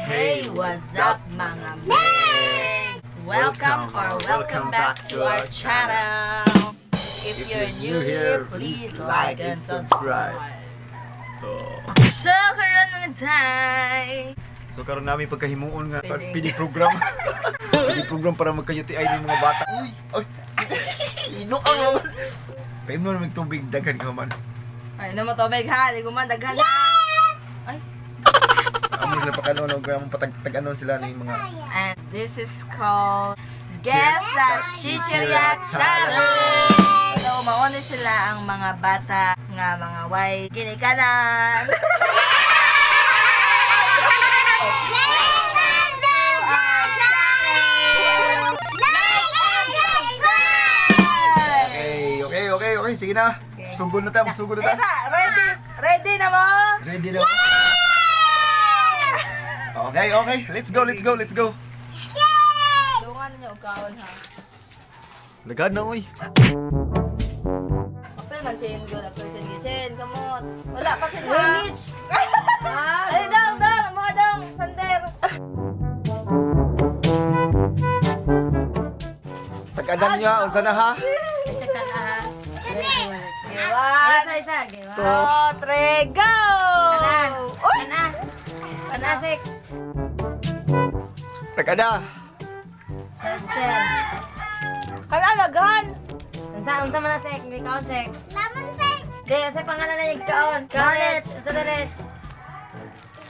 Hey, what's up, mga men? Welcome or welcome back to our channel. If you're new here, please like and subscribe. So, karon, mga tay. So karon nami pagkahimuon nga Pwede. PD program. PD program para magka-UTI ng mga bata. Uy, ay. Ino ang naman. Paimno naman tubig, daghan ka man. Ay, ano mo tubig ha? Di ko man daghan. Yes! Ay. Amo sila pakanon og among patag-taganon sila ning mga And this is called Guess the Chichirya Challenge! So, mauna sila ang mga bata nga mga way ginikanan. Welcome to the channel! Like and subscribe! Okay, sige na. Okay. Sugod na ta, sugod na ta. Isa, ready? Ready na mo? Ready na. Okay. Let's go, let's go, let's go. Dungan niyo og kaon ha. Lagad na, oy. Apel man chain go, apel chain chain, kamot. Wala pa chain ha. Mitch. Ay, dong, dong, mga dong, sander. Tag-adan niyo ha, unsa na ha? Isa ka na ha. Okay, one, Isa, isa. Okay, one. two, three, go! Kana. Uy! Kana. Kana, sik. Tag-ada. Sen. Kalalaghan! Unsa, unsa man na, sik? May kaon, sik. Lemon sek! Di, unsa pangalan na yung kaon? Kaon. Unsa na, Rich?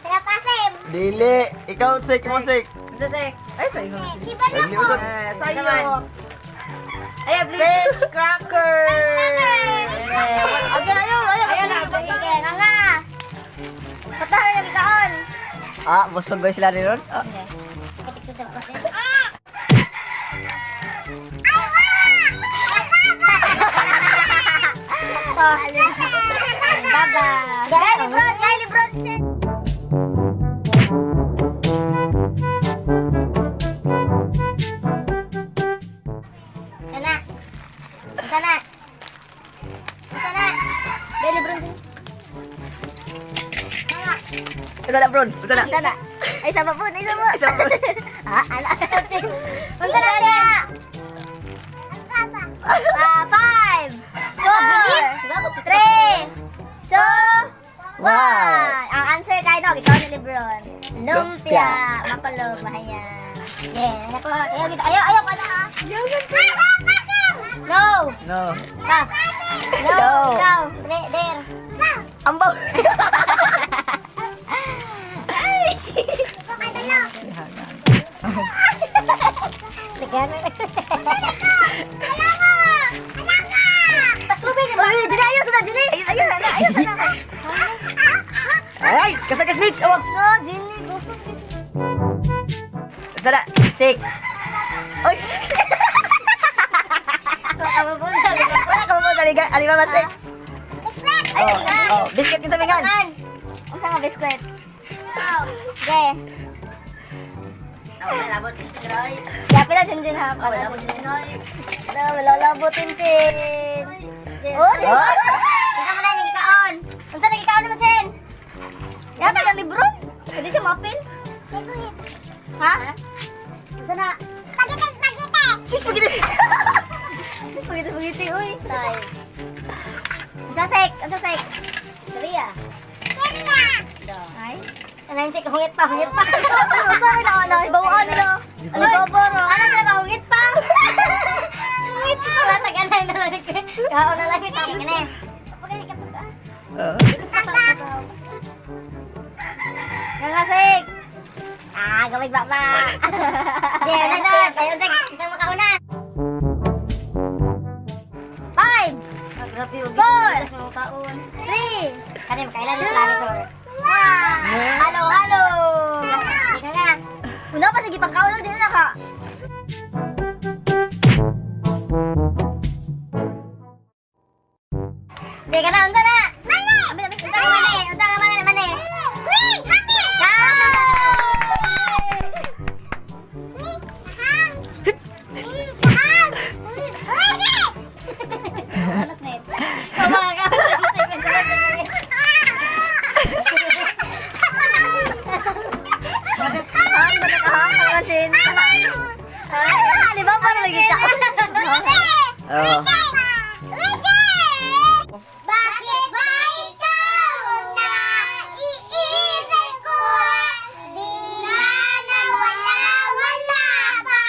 Trapasim! Dili, ikaw sik mo sik. Unsa, sik? Ay, sa inyo. Kibalo Dili ko! unsa. Eh, sa iyo. Ay, please. Fish cracker! Fish cracker! Eh, okay, ayaw, ayaw. Ayaw na. Sige, nga nga! Patahan na kaon! Ah, busog ba sila rin? Ah, Baba! Dali bro! Dali bro! Sana! Sana! Sana! Dali bro! Sana! Unsa na, bro? Unsa na? Sana! Ay, sama po! Ay, sama! Ay, sama po. Ah, ala. Unsa na siya? Ah, 5, 4, 3, 2, 1. Ang answer kay Dog, ikaw ni Lebron. Lumpia. Makulog, mahaya. Yeah, ano po? Ayaw, kita. Ayaw, ayaw ka na ha. No. No. Ah. No. No. Ikaw. There. Ambaw. Uy, dili ayaw sa dili. Ayaw na, ayaw na. Ay, kasagas snitch. Awag. No, dili gusto. Unsa na? Sik. Oy, wala ka mo sa liga. Ali ba sik? Ay, Oh, oh, biscuit kinsa mingan. Unsa nga biskwit? Okay. Ya, pila din din ha. Pila din din. No, wala tin tin. Oh, di ba? Unsa man na yung gikaon? Unsa na gikaon naman, Chen? Yata kang libro? Pwede siya mapin? Ha? Unsa na? Spaghetti, spaghetti! Sus, spaghetti. Spaghetti, spaghetti, uy. Tay. Unsa sek? Unsa sek? Surya. Surya! Ay. Ano yung sek? Hungit pa, hungit pa. Unsa rin ako na, ibawaan nila. Ano ba boro? Ano sila hungit pa? Hungit pa. Taganay na lang. Kaon na lang. Sige na. Oh. Nga sek. Ah, gamay ba ba? Yeah, na na. Tayo sek. Isang makauna. 5, 4, 3, 2, 1. Halo, halo. Sige na. Una pa sige pangkaon din na ka. Sige ka na, unsa na? Mani! Unsa ka mani? Unsa ka mani? Mani? Green! Happy! mama na lagi ka. Oh. Bakit ba ikaw ang naiisip ko? Di na nawala-wala pa.